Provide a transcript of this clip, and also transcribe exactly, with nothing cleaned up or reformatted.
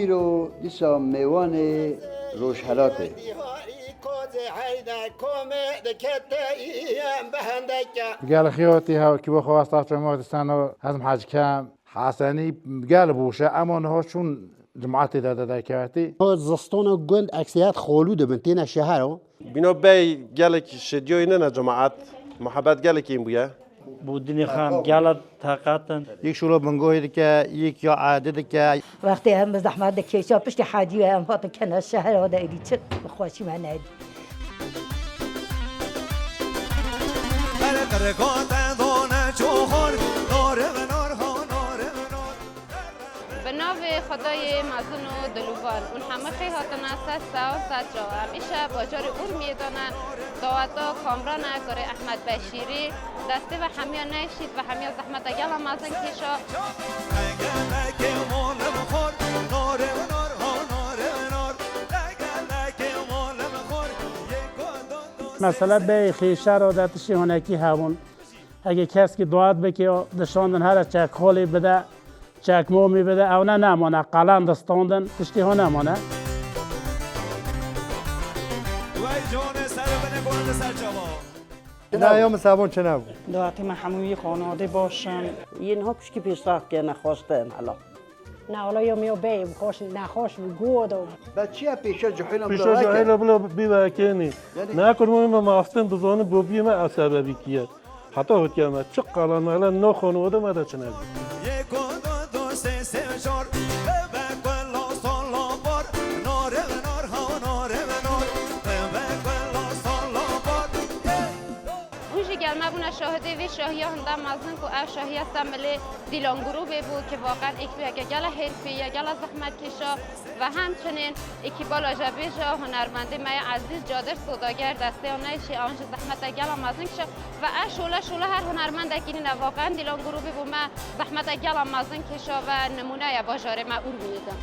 Îro dîsa mêwanê Rojhelatê. Gel xiyatî hew ki bo xwe wasta ço ma dîsano Hezm Hecî Kem, Hesenî gel bûşe, ema niha çûn cimatê de de derkevtî. Zistona gund eksiyet xolû dibin, têne şehero. Bîna bey gelek şediyoyî nene cemaat, muhabbet gelek în bûye. Bûdinê xan gela teqet in. Yek şûla bingoyê dike, yek ya erdê dike. Wextê em bi zehmet de kêşa piştî hecî ve em hatin kene şehra de êdî çi bi xweşî me nedî. Bi navê Xwedayê mezin û dilûvan, hûn hemû qey hatine ser sewan ser çawa. Em îşev bajarê Urmiyê de ne, daweta Kamran e, kurê Ehmed Beşîrî. Destê ve hemiya neyşît ve hemiya zehmeta gela mezin kêşa. Mesela bey xêşer û de tiştê hunekî hebûn. Heke keskî duet bike, dişandin here çek xolê bide, çek momî bide, ew ne nemane, qelen distandin, tiştê ho nemane. Wey canê ser binê gund ser çava. Na ya min sebon çi nebû. Duetê me hemû yî xanadê baş in. Yên ho pişkî pêşraft kene, xweş te em hela. Na, wala yo me yo beyê xweş, nexweş bû, godo. Be çiye pêşe cihêla Pêşa bila cihêla bila bî vekênî. Yani Ne kurmamê me mastin dizanin bobiyê me ev sebebî kiye. Heta hutiye me çi qala mele no xanwade me de çi nebî. Yê godo do sê sê jor, bebe kwela sala bar, nare ve nar ha, nare ve nar, bebe kwela sala bar. Hûn jî gel me bûne şahidê vê şahiya hinda mezin ku ev şahiya Semilê Dîlan Grûbê bû ki waqen êk weke gela hêrfî ye, gela zehmetkêşa ve hemçinin êkî bala jebêja hunermendê me ya ezîz Cadir Sodager destê wan neyşî, ewan jî zehmete gela mezin kişa ve ev şole şole her hunermendekî nîne. Waqen Dîlan Grûbê bo me zehmete gela mezin kêşa ve nimûne ye bajarê me Urmiyê de.